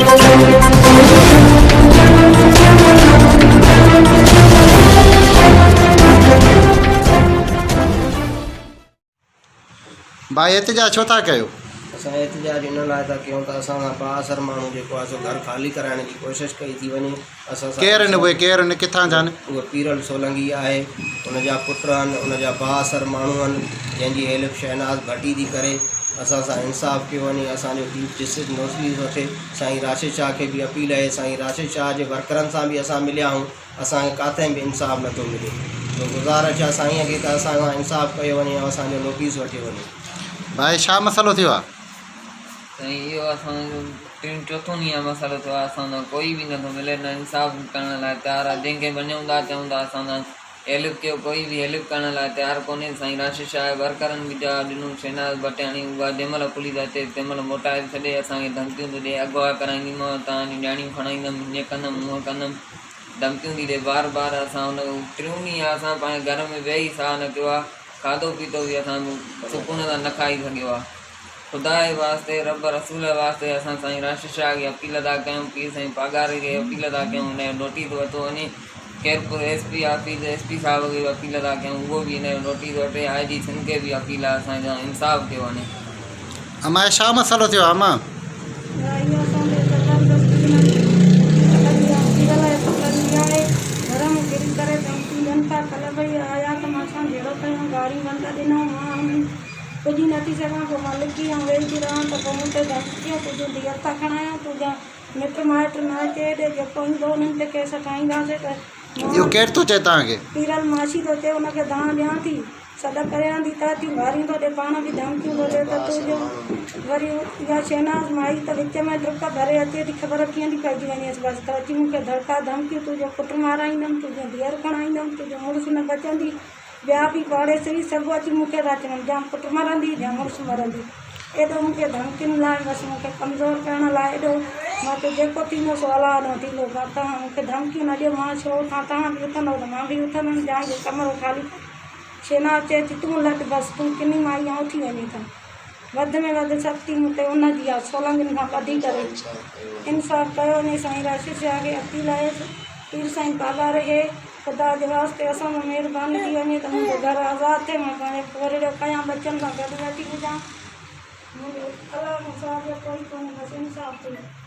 ڀائي احتجاج ڇو ٿا ڪيو؟ اسان احتجاج ان لاء ٿا ڪيون ته اسان کان بااثر ماڻهو جيڪو آهي سو گهر خالي ڪرائڻ جي ڪوشش ڪئي ٿي وڃي اسان سان ڪير آهن اهي ڪير آهن ڪٿان جا آهن؟ اهو پيرل سولنگي آهي ان جا پٽ آهن ان جا بااثر ماڻهو آهن جنهن جي هيلپ شهناز ڀٽي ٿي ڪري اسان سان انصاف ڪيو وڃي اسان جو چيف جسٽس نوسلي وٺي سائين راشد شاهه کي به اپيل آهي سائين راشد شاهه جي ورڪرن سان به اسان مليا آهيون اسان کي ڪاٿي به انصاف نٿو ملي سو گذارش آ سائين کي ته اسان سان انصاف ڪيو وڃي ۽ اسان جو نوٽيس وٺيو وڃي. ڀائي ڇا مسئلو ٿيو آ؟ سائين اهو اسان جو ٽيون چوٿون ڏينهن آ مسئلو ٿيو آ اسان سان ڪوئي به نٿو ملي نه انصاف ڪرڻ لاء تيار آ جنهن کي وڃون ٿا چئون ٿا اسان سان هيلپ ڪيو ڪوئي به هيلپ ڪرڻ لاء تيار ڪونهي سائين راشد شاهه ورڪرن به جواب ڏنو شهناز ڀٽياڻي اها جنهن مهل پوليس اچي تنهن مهل موٽائي ٿي ڇڏي اسان کي ڌمڪيون ٿو ڏي اغوا ڪرائينديمانو توهان جون نياڻيون کڻائيندم هيئن ڪندم هونئن ڪندم ڌمڪيون ٿي ڏي بار بار اسان ان ٽيون ڏينهن آ اسان پنهنجي گهر ۾ ويهي ساهه نه ڪيو آ کاڌو پيتو به اسان سڪون سان نه کائي سگهيو آ خدا جي واسطي رب رسول جي واسطي اسان سائين راشد شاهه کي اپيل ٿا ڪيون پير سائين پاڳاري کي اپيل ٿا ڪيون ان جو نوٽيس ورتو وڃي Khairpur S P office S P صاحب کي به اپيل ٿا ڪيون اهو به ان جو نوٽيس وٺي آء جي سنڌ کي به اپيل آ اسان جو انصاف ڪيو وڃي. اما هي ڇا مسئلو ٿيو آ اما. اهو اسان تي زبردستي هنن ڪڍي آ پيرل ۽ پٽن جي آهي گهر ۾ گهڙي ڪري ڌمڪيون ڏين ٿا ڪلهه به اهي آيا ته مان سان جهيڙو ڪيائون گاريون گند ڏنائون مان انهن پڄي نٿي سگهان پوء مان لڪي ۽ ويهي ٿي رهان ته پوء مون تي ڌمڪيون تنهنجون ڌيئر ٿا کڻايان تنهنجا مٽ مائٽ نه اچي هيڏي جيڪو ايندو انهن تي ڪيس ٺاهينداسين ته اهو ڪير ٿو چئي توهان کي؟ پيرل ماسي ٿو چئي ان کي دانهن ڏيان ٿي. سڏ ڪريان ٿي ته اچي گاريون ٿو ڏي پاڻ به ڌمڪيون ٿو ڏي ته تون جو وري اها شهناز مائي ته وچ ۾ ڊڪ ڀري اچي ٿي خبر ڪيئن ٿي پئجي وڃيس بس ته اچي مون کي دڙڪا ڌمڪيون تنهنجو پٽ مارائيندم تنهنجون ڌيئر کڻائيندم تنهنجو مڙس نه بچندي ٻيا به پاڙيسري سڀ اچي مون کي ٿا چون جا پٽ مرندي جا مڙس مرندي ايڏو مون کي ڌمڪين لاء بس مون کي ڪمزور ڪرڻ لاء ايڏو مان چيو جيڪو ٿيندو سو الله ڏانهن ٿيندو پر توهان مون کي ڌمڪيون نه ڏيو مان ڇو اٿان توهان به اٿندو ته مان به اٿندم جا اهو ڪمرو خالي شينا چئي ٿي، تون لڏ بس، تون ڪني مائي آن اٿي وڃين ٿا. وڌ ۾ وڌ سختي مون تي ان جي آ، سولنگين کان ٻڌي ڪري انصاف ڪيو وڃي. سائين راشد شاهه کي اپيل آهي ته پير سائين پاڳاري کي خدا جي واسطي اسان سان مهرباني ٿي وڃي ته منهنجو گهر آزاد ٿئي، مان پنهنجو پورهيڙو ڪيان، ٻچن سان گڏ ويٺي هجان. منهنجو الله کان سوا ٻيو ڪوئي ڪونهي، بس انصاف ٿئي.